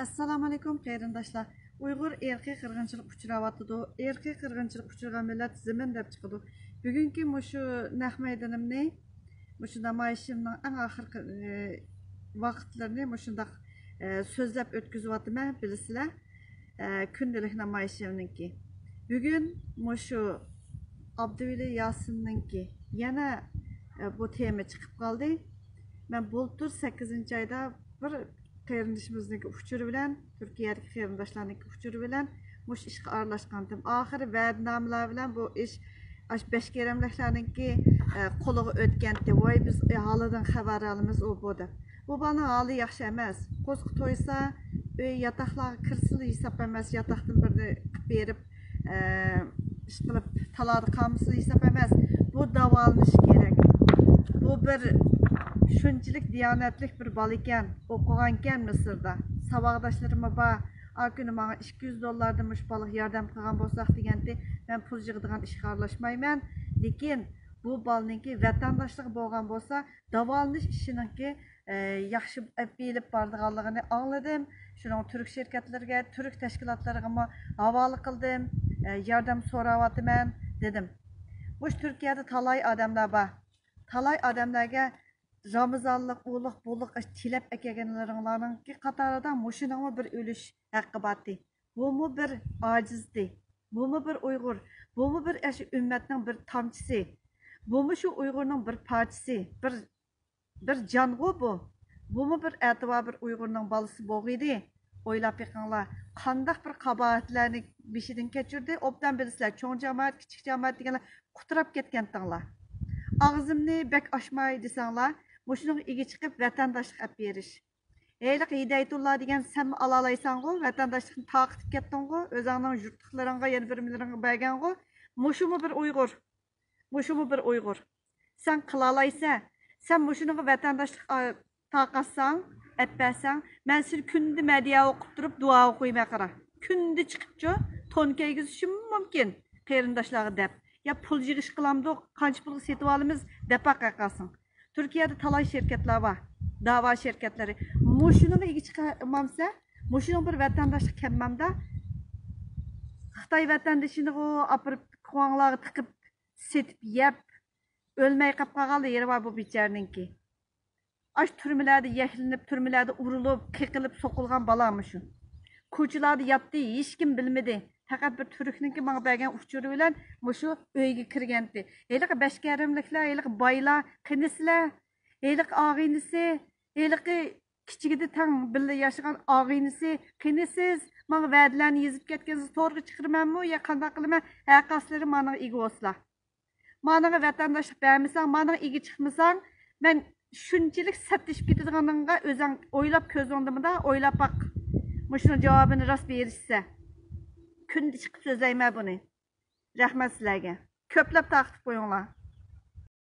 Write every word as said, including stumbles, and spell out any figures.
ئەسسالامۇئەلەيكۇم قېرىنداشلار. ئۇيغۇر ئىرقىي قىرغىنچىلىق ئۇچراۋاتىدۇ. ئىرقىي قىرغىنچىلىق ئۇچرىغان مىللەت زېمىن دەپ چىقىدۇ. بۈگۈنكى مۇشۇ نەق مەيدىنىمنى، مۇشۇ نامايىشىمنىڭ ئەڭ ئاخىرقى، ئى، ۋاقىتلىرىنى مۇشۇنداق، ئى، سۆزلەپ ئۆتكۈزۈۋاتىمەن، بىلىسىلەر. ئى، كۈندىلىك نامايىشىمنىڭكى. بۈگۈن مۇشۇ ئابدۇۋەلى ياسىننىڭكى يەنە، ئى، بۇ تېما چىقىپ قالدى. مەن بۇلتۇر سەككىزىنچى ئايدا بىر قېرىندىشىمىزنىڭكى ئۇچۇرى بىلەن، تۈركىيەدىكى قېرىنداشلارنىڭكى ئۇچۇرى بىلەن مۇشۇ ئىشقا ئارىلاشقانتىم. ئاخىرى ۋەدىنامىلەر بىلەن بۇ ئىش ئاشۇ بەشكېرەملىكلەرنىڭكى، ئە، قولىغا ئۆتكەنتى. ۋاي، بىز ھالىدىن خەۋەر ئالىمىز، ئۇ بۇ دەپ. بۇ بالىنىڭ ھالى ياخشى ئەمەس. قورسىقى تويسا، ئۆي ياتاقلارغا كىرسىلا ھېساب ئەمەس، ياتاقتىن بىرنى قىلىپ بېرىپ، ئە، ئىشقىلىپ تالادا قالمىسىلا ھېساب ئەمەس. بۇ داۋالىنىشى كېرەك. بۇ بىر شۇنچىلىك دىيانەتلىك بىر بالا ئىكەن، ئوقۇغانكەن مىسىردا. ساۋاقداشلىرىممۇ بار. ئا كۈنى ماڭا ئىككى يۈز دوللاردىن مۇشۇ بالىغا ياردەم قىلغان بولساق دېگەنتى، مەن پۇل يىغىدىغان ئىشقا ئارىلاشمايمەن. لېكىن بۇ بالىنىڭكى ۋەتەنداشلىقى بولغان بولسا، داۋالىنىش ئىشىنىڭكى، ئە، ياخشى ئېلىپ بارىدىغانلىقىنى ئاڭلىدىم. شۇنىڭ تۈرك شىركەتلىرىگە، تۈرك تەشكىلاتلىرىغىمۇ ھاۋالە قىلدىم. ئە، ياردەم سوراۋاتىمەن، دېدىم. مۇشۇ تۈركىيەدە تالاي ئادەملەر بار. تالاي ئادەملەرگە رامىزانلىق، ئۇلۇغ، بۇلۇغ ئىش تىلەپ ئەكەلگەنلىرىڭلارنىڭكى قاتارىدا مۇشۇنىڭمۇ بىر ئۈلۈش ھەققى بارتى. بۇمۇ بىر ئاجىزتى. بۇمۇ بىر ئۇيغۇر. بۇمۇ بىر ئاشۇ ئۈممەتنىڭ بىر تامچىسى. بۇمۇ شۇ ئۇيغۇرنىڭ بىر پارچىسى. بىر، بىر جانغۇ بۇ. بۇمۇ بىر ئەتىۋار بىر ئۇيغۇرنىڭ بالىسى بولغىيدى. ئويلاپ بېقىڭلار، قانداق بىر قاباھەتلەرنى بېشىدىن كەچۈردى، ئوبدان بىلىسىلەر، چوڭ جامائەت، كىچىك جامائەت دېگەنلەر قۇتراپ كەتكەنتىڭلار. ئاغزىمنى بەك ئاچماي دېسەڭلار، مۇشۇنىڭغا ئىگە چىقىپ ۋەتەنداشلىق ئەپ بېرىش. ھېلىقى ھىدايەتۇللا دېگەن سەنمۇ ئالالايسەنغۇ، ۋەتەنداشلىقنى تارقىتىپ كەتتىڭغۇ، ئۆزۈڭنىڭ يۇرتلۇقلىرىڭغا يەنە بىرمىلىرىڭگە بەرگەنغۇ، مۇشۇمۇ بىر ئۇيغۇر. مۇشۇمۇ بىر ئۇيغۇر. سەن قىلالايسەن. سەن مۇشۇنىڭغا ۋەتەنداشلىق، ئا، تارقاتساڭ، ئەپ بەرسەڭ، مەن سېنى كۈندە مەدھىيە ئوقۇپ تۇرۇپ دۇئا ئوقۇيمەن قارا. كۈندە چىقىپچۇ، تون كىيگۈزۈشۈم مۇمكىن، قېرىنداشلارغا دەپ. يا پۇل يىغىش قىلامدۇق، قانچە پۇلغا سېتىۋالىمىز دەپ باقاقالسىڭ. تۈركىيەدە تالاي شىركەتلەر بار، داۋا شىركەتلىرى. مۇشۇنىڭغا ئىگە چىقمامسەن، مۇشۇنىڭ بىر ۋەتەنداشلىق كەممەمدا. خىتاي ۋەتەندىشىنىغۇ ئاپىرىپ، قۇۋاڭلارغا تىقىپ، سېتىپ يەپ، ئۆلمەي قاپ قالغانلا يېرى بار بۇ بىچارىنىڭكى. ئاش تۈرمىلەردە يەكلىنىپ، تۈرمىلەردە ئۇرۇلۇپ، قېقىلىپ، سوقۇلغان بالا مۇشۇ. كوچىلاردا ياتتى، ھېچكىم بىلمىدى. پەقەت بىر تۈركنىڭكى ماڭا بەرگەن ئۇچۇرى بىلەن مۇشۇ ئۆيگە كىرگەنتى. ھېلىقى بەشكەرەملىكلەر، ھېلىقى بايلار، قېنى سىلەر؟ ھېلىقى ئاغىنىسى، ھېلىقى كىچىكىدە تەڭ بىللە ياشىغان ئاغىنىسى، قېنى سىز؟ ماڭا ۋەدىلەرنى يېزىپ كەتكەنسىز، تورغا چىقىرىمەنمۇ يا قانداق قىلىمەن؟ ھەرقايسىلىرى مانىڭغا ئىگە بولسىلا. مانىڭغا ۋەتەنداشلىق بەرمىسەڭ، مانىڭغا ئىگە چىقمىساڭ، مەن شۇنچىلىك سەتلىشىپ كېتىدىغىنىڭغا ئۆزۈڭ ئويلاپ، كۆزۈڭدە مۇنداق ئويلاپ باق. مۇشۇنىڭ جاۋابىنى راست بېرىشسە. كۈندە چىقىپ سۆزلەيمەن بۇنى. رەھمەت سىلەرگە. كۆپلەپ تارقىتىپ قويۇڭلار.